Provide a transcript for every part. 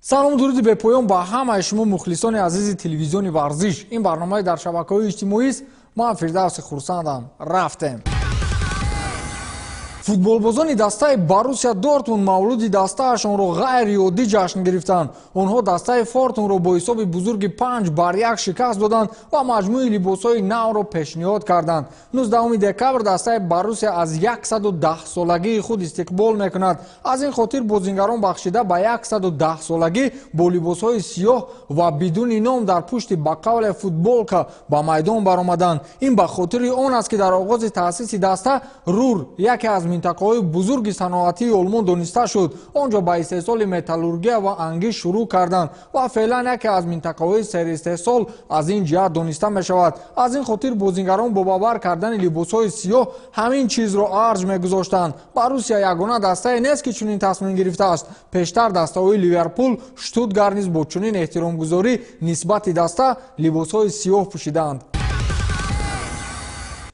Салому дуруди бепоён ба ҳамаи шумо, мухлисони азизи телевизиони «Варзиш». Ин барномаи дар шабакаҳои иҷтимоист. Ман Фирдавси Хурсандам. Рафтем. Футболбозони дастаи «Боруссия Дортмунд» мавлуди дастаашонро ғайриоддӣ ҷашн гирифтанд. Онҳо дастаи «Фортунро» бо ҳисоби бузурги 5-1 шикаст доданд ва маҷмӯи либосҳои навро пешниҳод карданд. 19 декабр дастаи «Боруссия» аз 110-солагии худ истиқбол мекунад. Аз ин хотир бозингарон бахшида ба 110-солагӣ бо либосҳои сиёҳ ва бидуни ном дар пушти, ба қавле, футболка ба майдон баромаданд. Ин ба хотири он аст, ки дар оғози таъсиси даста Рур яке аз минтақаҳои бузурги саноатии Олмон дониста шуд. Он ҷо ба истеҳсоли металлургия ва ангишт шурӯъ карданд ва феълан яке аз минтақаҳои серистеҳсол аз ин ҷиҳат дониста мешавад. Аз ин хотир бозингарон бо ба бар кардани либосҳои сиёҳ ҳамин чизро арҷ мегузоштанд. «Боруссия» ягона дастае нест, ки чунин тасмим гирифтааст. Пештар дастаҳои «Ливерпул», «Штутгарт» низ бо чунин эҳтиромгузорӣ нисбати даста либосҳои сиёҳ пӯшидаанд.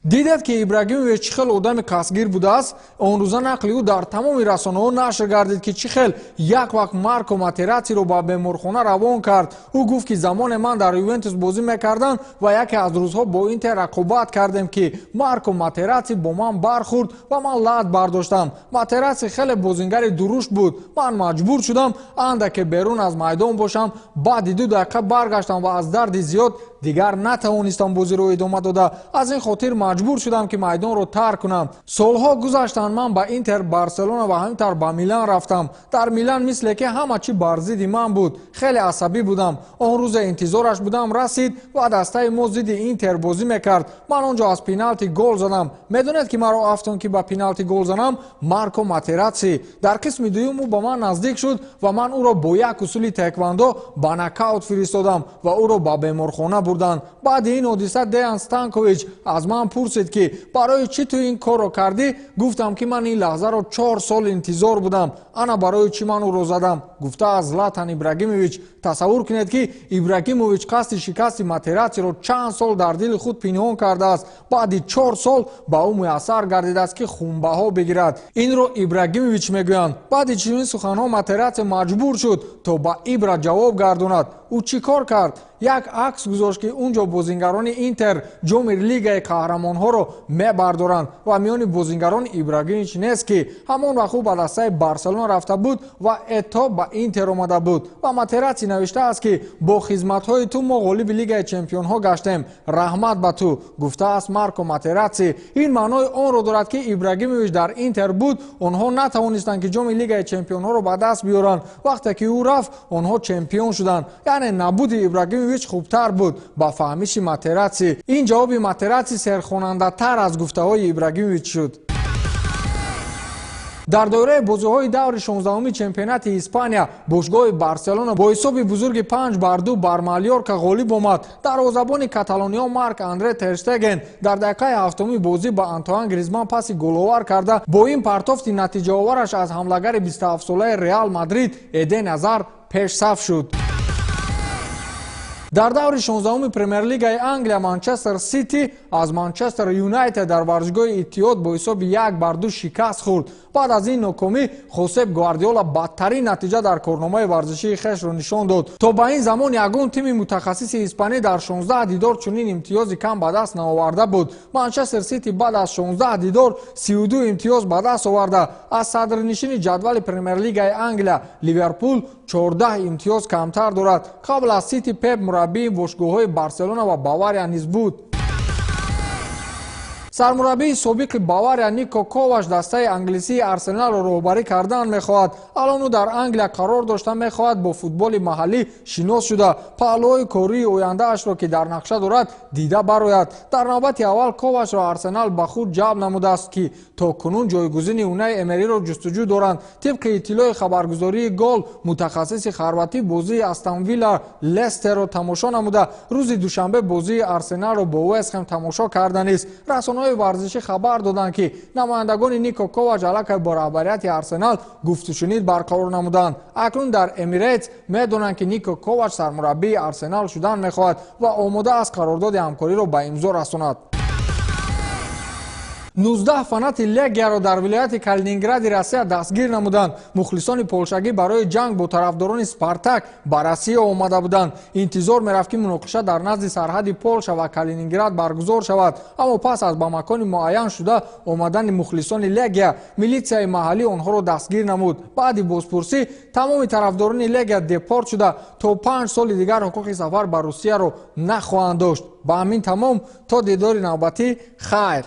Дидед, ки Ибрагимович чӣ хел одами қасдгир будааст. Он рӯза нақли ӯ дар тамоми расонаҳо нашр гардид, ки чӣ хел як вақт Марко Матератсиро ба беморхона равон кард. Ӯ гуфт, ки замоне ман дар «Ювентус» бозӣ мекардам ва яке аз рӯзҳо бо «Интер» рақобат кардем, ки Марко Матератси бо ман бархӯрд ва ман лат бардоштам. Матератси хеле бозингари дурушт буд. Ман маҷбур шудам андаке берун аз майдон бошам. Баъди 2 дақиқа баргаштам ва аз дарди зиёд дигар натавонистам бозиро идома дода. Аз ин хотир маҷбур шудам, ки майдонро тарк кунам. Солҳо гузаштанд, ман ба «Интер», «Барселона» ва ҳамин тавр ба «Милан» рафтам. Дар «Милан» мисле ки ҳама чӣ бар зидди ман буд. Хеле асабӣ будам. Он рӯзе интизораш будам, расид ва дастаи мо зидди «Интер» бозӣ мекард. Ман он ҷо аз пеналти гол задам. Медонед, ки маро афтон, ки ба пеналти гол занам? Марко Матератси. Дар қисми дуюм ӯ ба ман наздик шуд ва ман ӯро бо як усули таэквондо ба нокаут фиристодам ва ӯро ба беморхона бурданд. Баъди ин ҳодиса Деян Станкович аз ман пурсид, ки барои чӣ ту ин корро кардӣ? Гуфтам, ки ман ин лаҳзаро 4 сол интизор будам. Ана барои чӣ ман ӯро задам, гуфтааст Златан Ибрагимович. Тасаввур кунед, ки Ибрагимович қасди шикасти Матератсиро чанд сол дар дили худ пинҳон кардааст. Баъди 4 сол ба ӯ муяссар гардидааст, ки хунбаҳо бигирад. Инро Ибрагимович мегӯянд. Баъди чунин суханҳо Матератси маҷбур шуд, то ба Ибра ҷавоб гардонад. Ӯ чӣ кор кард? Як акс гузошт, ки он ҷо бозингарони «Интер» ҷоми Лигаи қаҳрамонҳоро мебардоранд ва миёни бозингарон Ибрагимович нест, ки ҳамон вақт ӯ ба дастаи «Барселона» рафта буд ва Ето ба «Интер» омада буд. Ва Матератси навиштааст, ки бо хизматҳои ту мо ғолиби Лигаи чемпионҳо гаштем, раҳмат ба ту, гуфтааст Марко Матератси. Ин маънои онро дорад, ки Ибрагимович дар «Интер» буд, онҳо натавонистанд, ки ҷоми Лигаи чемпионҳоро ба даст биёранд. Вақте ки ӯ рафт, онҳо чемпион шуданд. Яъне набуди Ибрагимович хубтар буд, ба фаҳмиши Матератси. Ин ҷавоби Матератси серхонандатар аз гуфтаҳои Ибрагимович шуд. Дар доираи бозиҳои даври 16-уми чемпионати Испания бошгоҳи «Барселона» бо ҳисоби бузурги 5-2 бар «Малёрка» ғолиб омад. Дарвозабони каталониё Марк Андре Терштеген дар дақиқаи ҳафтуми бозӣ ба Антуан Гризман паси головар карда, бо ин партофти натиҷаовараш аз ҳамлагари 27-солаи «Реал Мадрид» Эден Азар пешсаф шуд. Дар даври 16-уми Премер-лигаи Англия «Манчестер Сити» аз «Манчестер Юнайтед» дар варзишгоҳи Иттиҳод бо ҳисоби 1-2 шикаст хӯрд. Баъд аз ин нокомӣ Хосеп Гвардиола бадтарин натиҷа дар корномаи варзишии хешро нишон дод. То ба ин замон ягон тими мутахассиси испанӣ дар 16 дидор чунин имтиёзи кам ба даст наоварда буд. «Манчестер Сити» баъд аз 16 дидор 32 имтиёз ба даст оварда, аз садрнишини ҷадвали Премер-лигаи Англия «Ливерпул» 14 имтиёз камтар дорад. Қабл аз Сити Пеп мураббии бошгоҳҳои «Барселона» ва «Бавария» низ буд. Сармураббии собиқи «Бавария» Нико Коваш дастаи англисии «Арсеналро» роҳбарӣ кардан мехоҳад. Алон ӯ дар Англия қарор дошта, мехоҳад бо футболи маҳаллӣ шинос шуда, паҳлӯҳои кории ояндаашро, ки дар нақша дорад, дида барояд. Дар навбати аввал Ковашро «Арсенал» ба худ ҷалб намудааст, ки то кунун ҷойгузини Унай Эмериро ҷустуҷӯ доранд. Тибқи иттилои хабаргузории Гол, мутахассиси хорватӣ бозии «Астон Вилла» «Лестерро» тамошо намуда, рӯзи душанбе бозии «Арсеналро» бо «Вестхэм» тамошо карданист. Расонаҳои варзишӣ хабар доданд, ки намояндагони Нико Ковач аллакай бо раҳбарияти «Арсенал» гуфтушунид барқарор намуданд. Акнун дар Эмирейтс медонанд, ки Нико Ковач сармураббии «Арсенал» шудан мехоҳад ва омода аст қарордоди ҳамкориро ба имзо расонад. 19 фанати Легияро дар вилояти Калинингради Россия дастгир намуданд. Мухлисони полшагӣ барои ҷанг бо тарафдорони Спартак ба Россия омада буданд. Интизор мерафт, ки муноқиша дар назди сарҳади Полша ва Калининград баргузор шавад, аммо пас аз ба макони муайян шуда омадани мухлисони Легия, милитсияи маҳаллӣ онҳоро дастгир намуд. Баъди бозпурсӣ тамоми тарафдорони Легия депорт шуда, то 5 соли дигар ҳуқуқи сафар ба Русияро нахоҳанд дошт. Ба ҳамин тамом, то дидори навбатӣ, хайр.